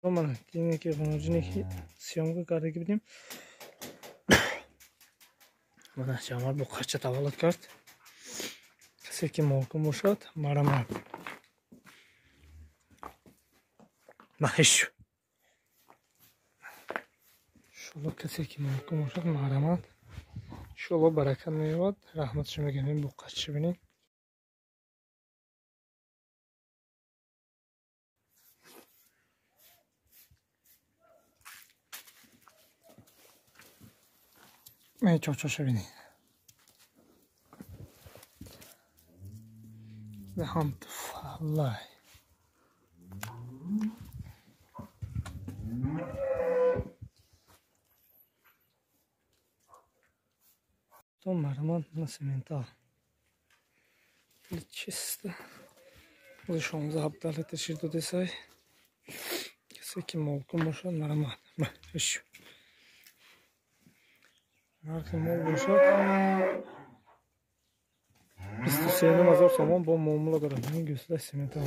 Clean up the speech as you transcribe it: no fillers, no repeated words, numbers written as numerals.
Мана дине ки ғуноҷине ки съёмка кардаги будем. Мана ҷамар буқача таваллуд кард. Касе ки молкун бошад, марамат. Маҳишу. Иншолло касе ки молкун бошад, марамат. Иншолло баракат меёбад. Раҳматшо мегӯем буқача бинед. Чочоша бинед. Ҳам фалай. То марамат на сементал. Чисто. 16-17 литр шир додесай. Касе ки молкун бошад, марамат. Ишшу. Нархи мол бошад 23 000 сомон бо муомила дорад. Ин гӯсла сементал.